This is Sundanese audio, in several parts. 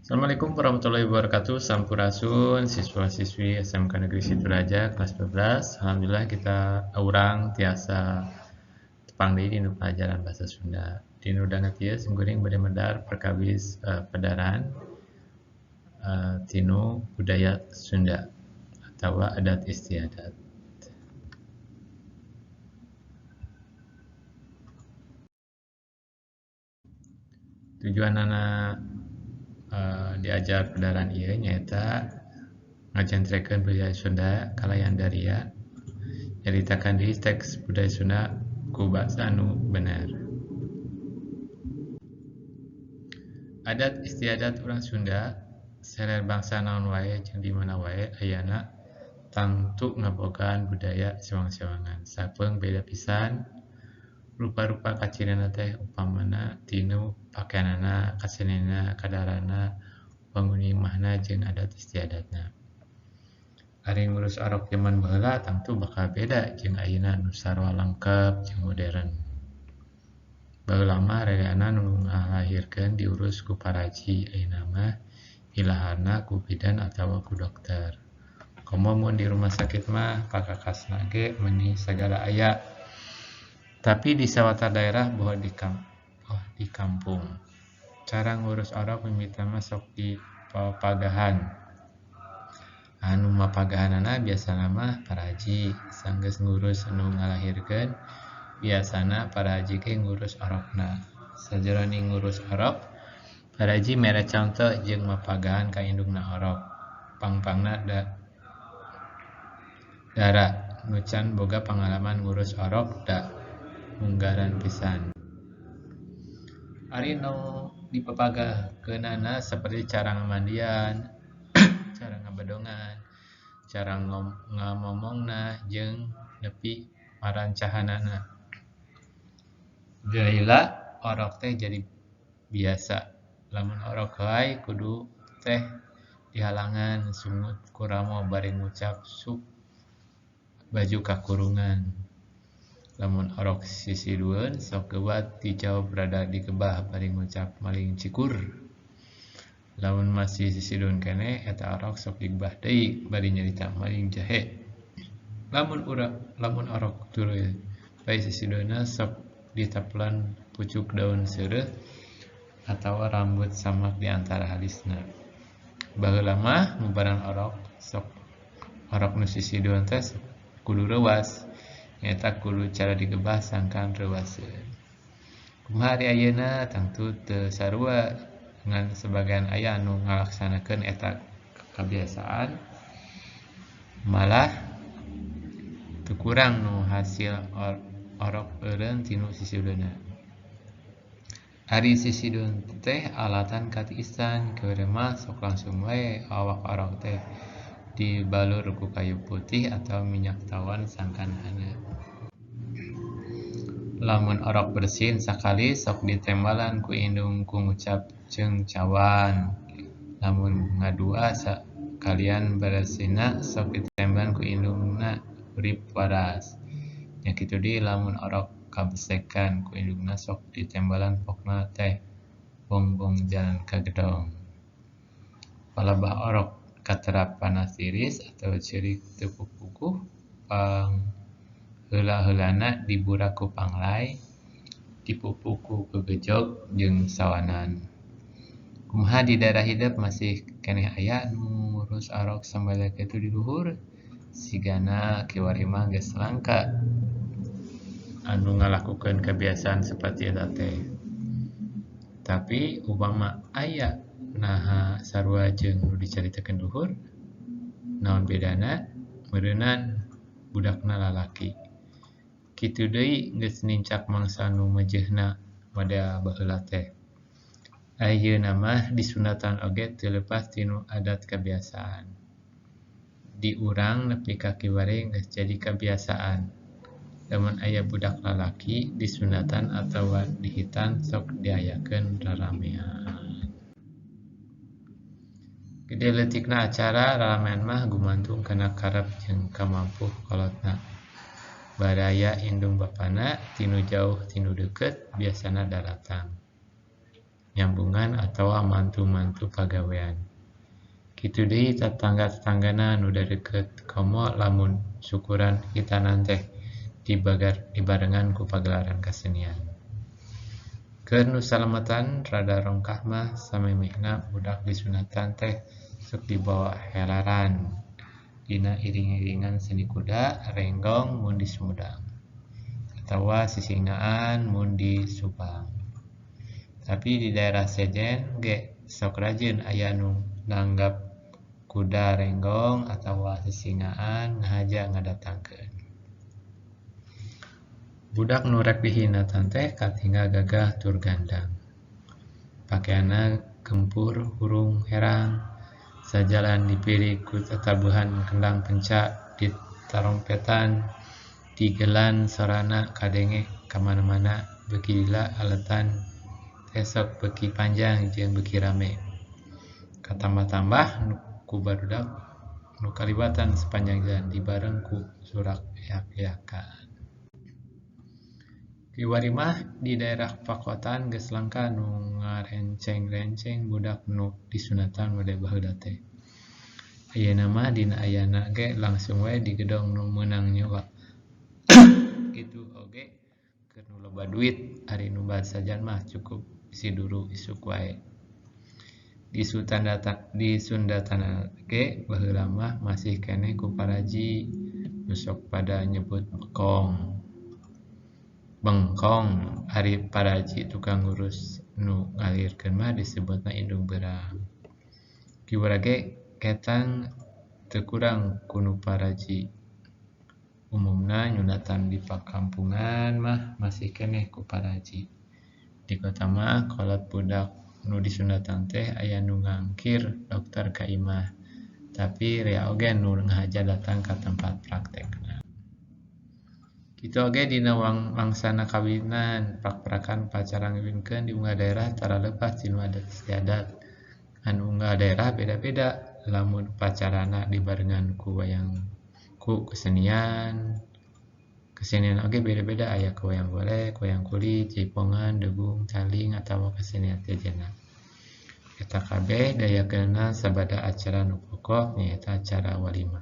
Assalamualaikum warahmatullahi wabarakatuh. Sampurasun siswa-siswi SMK Negeri Situraja kelas 12. Alhamdulillah kita urang tiasa tepang deui dina pelajaran bahasa Sunda. Dina danget ieu simkuring bade medar perkawis pedaran tinu budaya Sunda atawa adat istiadat. Tujuanana diajar pedaran ieu nyaeta ngajentrekeun budaya Sunda kalayan daria, nyaritakeun deui teks budaya Sunda ku basa anu bener. Adat istiadat urang Sunda seler bangsa naon wae jeung di mana wae ayana tangtu ngabogaan budaya sewang-sewangan. Sapeung beda pisan rupa-rupa kacirina teh upamana tinu pakeanana, kasenianana, kadaharana, wangun imahna jeung adat istiadatna. Ari ngurus orok jaman baheula tangtu bakal beda jeung ayeuna nu sarua lengkep jeung modern. Baheula mah rereana nu ngalahirkeun diurus ku paraji, ayeuna mah ilaharna ku bidan atawa ku dokter. Komo mun di rumah sakit mah pakakasna ge meuni sagala aya. Tapi di sawatara daerah boh di kampung. Cara ngurus orok mimiti mah sok dipapagahan. Anu mapagahanana biasana mah paraji, sanggeus ngurus anu ngalahirkeun biasana paraji ge ngurus orokna. Sajeroning ngurus orok, paraji mere conto jeung mapagahan ka indungna orok. Pangpangna dara nu can boga pangalaman ngurus orok da munggaran pisan. Ari nu dipapagakeunana saperti cara ngamandian, cara ngabedongan, cara ngamomongna jeung nepi marancahanana. Lila orok teh jadi biasa. Lamun orok heai kudu teh dihalangan sungut ku ramo bari ngucap sup baju kakurungan. Lamun orok sisidueun sok geuwat dijawab rada digebah bari ngucap maling cikur. Lamun masih sisidueun keneh eta orok sok digebah deui bari nyarita maling jahe. Lamun orok tuluy bae sisidueunna sok ditapelan pucuk daun seureuh atawa rambut samak di antara halisna. Baheula mah ngubaran orok sok orok nu sisidueun teh kudu reuwas. Nyaeta kudu cara digebah sangkan reuwaseun. Kumaha ari ayeuna tangtu teu sarua ngan sebagian aya anu ngalaksanakeun eta kabiasaan malah teu kurang nu hasil orok eureun tinu sisidueunna. Ari sisidueun teh alatan katiisan kiwari mah sok langsung wae awak orok teh dibalur ku kayu putih atau minyak tawon sangkan haneut. Lamun orok bersin sakali sok ditembalan ku indung ku ngucap ceung cawan. Lamun ngadua sakalian beresinna sok ditembalan ku indungna urip waras. Nya kitu deui lamun orok kabesekan ku indungna sok ditembalan pokna teh bongbong jalan ka gedong. Palebah orok katerap panas tiris atawa ceurik teu pupuguh pangheula-heulana diburak ku panglai, dipupu ku gegejog jeung sawanan. Kumaha di daerah hidep masih keneh aya nu ngurus orok sambalea kitu di luhur? Sigana kiwari mah geus langka anu ngalakukeun kebiasaan saperti eta teh. Tapi upama aya naha sarua jeung nu dicaritakeun luhur, naon bedana meureunan budakna lalaki. Kitu deui geus nincak mangsa nu mejeuhna model baheula teh. Ayeuna mah disunatan oge teu lepas tinu adat kabiasaan. Di urang nepi ka kiwari geus jadi kabiasaan. Lamun aya budak lalaki disunatan atawa dihitan sok diayakeun raramean. Gede leutikna acara raramean mah gumantung kana karep jeung kamampuh kolotna. Baraya indung bapana tinu jauh tinu deukeut biasana daratang. Nyambungan atawa mantu-mantu pagawean. Kitu deui tatangga-tatanggana nu dadeukeut komo lamun syukuran hitanan teh dibarengan ku pagelaran kasenian. Keur nu salametan rada rongkah mah samemehna budak disunatan teh sok dibawa heleran dina iring-iringan seni kuda renggong mun di Sumedang atawa sisingaan mun di Subang. Tapi di daerah sejen ge sok rajin aya nu nanggap kuda renggong atawa sisingaan ngahaja ngadatangkeun. Budak nu rek dihinatan teh katinggal gagah tur gandang. Pakeanna gempur hurung herang, sajalan dipirig ku tatabuhan kendang penca ditarompetan digelan sorana kadenge ka mana-mana beuki lila aletan teh sok beuki panjang jeung beuki rame. Katambah-tambah ku barudak nu kaliwatan sapanjang jalan dibareng ku sorak eak-eakan. Kiwari mah di daerah pakotaan geus langka nu ngarenceng-renceng budak nu disunatan model baheula teh. Ayeuna mah dina ayana ge langsung we di gedong nu meunang nyewa. Kitu oge keur nu loba duit, ari nu sajan mah cukup siduru isuk wae. Disundatanana ge baheula mah masih keneh ku paraji nu sok pada nyebut bengkong ari paraji tukang ngurus nu ngalirkeun mah disebutna indung beurang. Kiwari ge ketang teu kurang ku nu paraji. Umumna nyunatan di pakampungan mah masih keneh ku paraji. Di kota mah kolot budak nu disunatan teh aya nu ngangkir dokter ka imah, tapi rea oge nu ngahaja datang ka tempat praktekna. Kitu oge dina mangsana kawinan, prak-prakan upacara ngawinkeun di unggal daerah tara lepas tina adat istiadat. Ngan unggal daerah beda-beda, lamun upacarana dibarengan ku wayang ku kesenian. Kesenian oge beda-beda, aya ku wayang golek, wayang kulit, jaipongan, degung, taling atawa kesenian sejenna. Eta kabeh diayakeunana sabada acara nu pokok nyaeta acara walimah.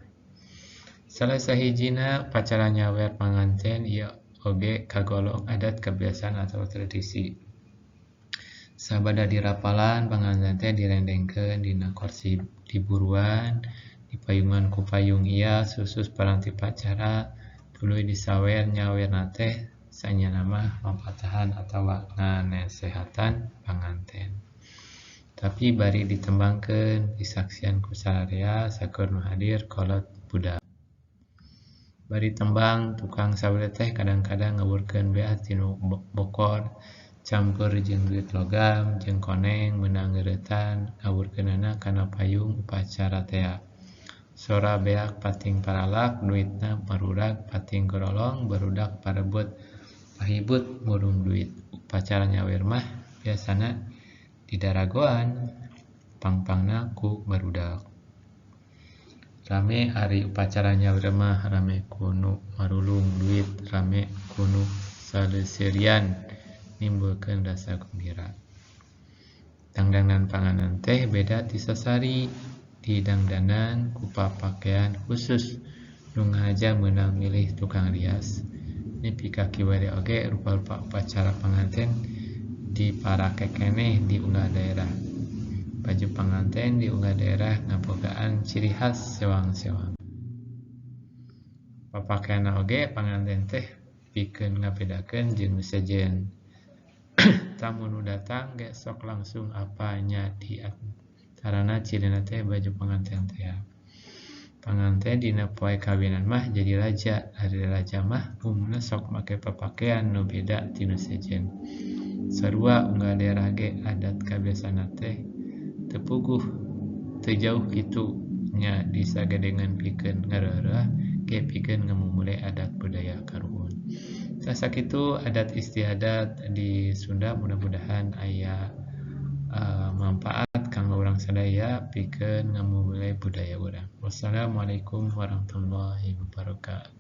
Salah sahijina upacara nyawer panganten ieu oge kagolong adat kebiasaan atawa tradisi. Sabada dirapalan panganten teh direndengkeun dina korsi diburuan, dipayungan ku payung hias khusus paranti upacara, tuluy disawer nyawerna teh saenyana mah mapatahan atawa nganesehatan panganten. Tapi bari ditembangkeun disaksian ku sararea sakur nu hadir kolot budak. Bari tembang tukang sawer teh kadang-kadang ngawurkeun beas tinu bokor campur jeung duit logam jeung koneng meunang ngeuretan ngawurkeunana kana payung upacara tea. Sora beak pating paralak duitna marurag pating gorolong barudak parebut pahibut murung duit. Upacara nyawer mah biasana didaragoan pangpangna ku barudak. Rame ari upacara nyawer mah rame ku nu marulung duit rame ku nu saleuserian nimbulkeun rasa gembira. Dangdanan panganan teh beda ti sasari, didangdanan ku papakean khusus nu ngahaja meunang milih tukang rias. Nepi ka kiwari oge rupa-rupa upacara panganten diparake keneh di unggal daerah. Baju panganten di unggal daerah ngabogaan ciri khas sewang-sewang. Papakeanna oge panganten teh pikeun ngabedakeun jeung nu sejen. Tamu nu datang ge sok langsung apa nya di antarana cirina teh baju panganten tea. Panganten dina poe kawinan mah jadi raja, ari raja mah umumna sok make papakean nu beda ti nu sejen. Sarua unggal daerah ge adat kabiasaanna teh teu puguh teu jauh kitu nya disagedengeun pikeun ngareureuh ge pikeun ngamumule adat budaya karuhun. Tah sakitu adat istiadat di Sunda, mudah-mudahan aya manfaat kanggo urang sadaya pikeun ngamumule budaya urang. Wassalamualaikum warahmatullahi wabarakatuh.